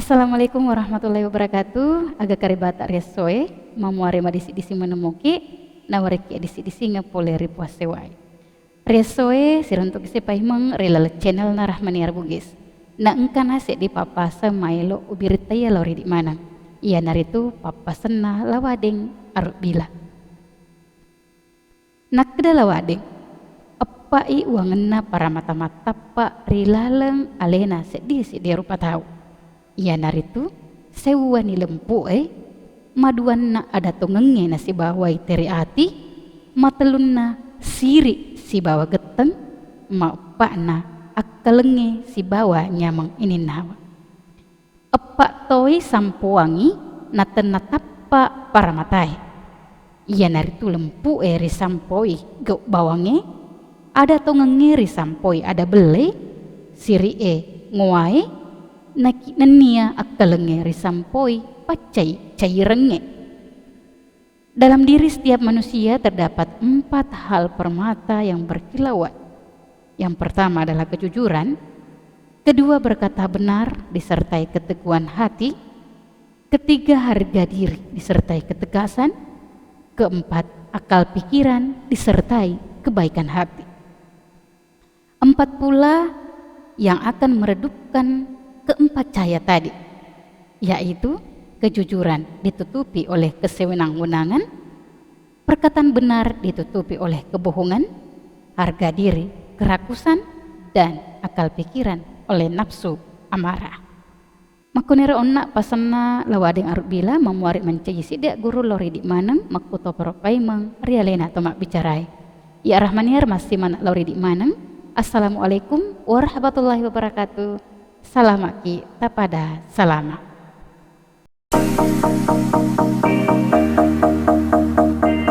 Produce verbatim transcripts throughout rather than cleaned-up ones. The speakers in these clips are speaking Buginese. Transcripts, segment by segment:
Assalamualaikum warahmatullahi wabarakatuh. Aga karibata riessoe, mamuare madisi-disi menemuki, nawariki disi-disingeng pole ri puassewai. Riessoe, siruntuki sipaimeng ri laleng channelna Rahmaniar Bugis. Na engkana seddi pappaseng maelo ubirittaiya lao ridi maneng. Iyanaritu pappasenna Lawadeng Arubbila. Nakkeda Lawadeng, eppa'i uwangenna paramata mattappa ri laleng alena seddi-seddi rupa tau. Iyanaritu seuwani lempu'e, maduanna ada tongengnge nasibawai tere ati, matellunna siri sibawa getteng, maeppa'na akkalengnge sibawa nyameng ininnawa. Eppa toi sampoangngi natenna tappa paramatae. Iyanaritu lempu'e risampoi gau bawangnge, ada tongengnge risampoi ada belle, siri'e ngowae, naki-, nennia akkalengnge risampoi paccai-cairengnge. Dalam diri setiap manusia terdapat empat hal permata yang berkilauan. Yang pertama adalah kejujuran, kedua berkata benar disertai keteguhan hati, ketiga harga diri disertai ketegasan, keempat akal pikiran disertai kebaikan hati. Empat pula yang akan meredupkan keempat cahaya tadi, yaitu kejujuran ditutupi oleh kesewenang-wenangan, perkataan benar ditutupi oleh kebohongan, harga diri kerakusan, dan akal pikiran oleh nafsu amarah. Makkuniro onna pasenna Lawadeng Arubbila, mamuare mancaji siddi guru lao ridi maneng, makkutoparo paimeng ri alena to mabbicarae. Iya Rahmaniar massimana lao ridi maneng. Assalamualaikum warahmatullahi wabarakatuh. Salamaki tapada salama.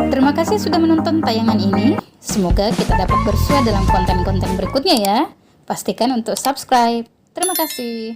Terima kasih sudah menonton tayangan ini. Semoga kita dapat bersua dalam konten-konten berikutnya ya. Pastikan untuk subscribe. Terima kasih.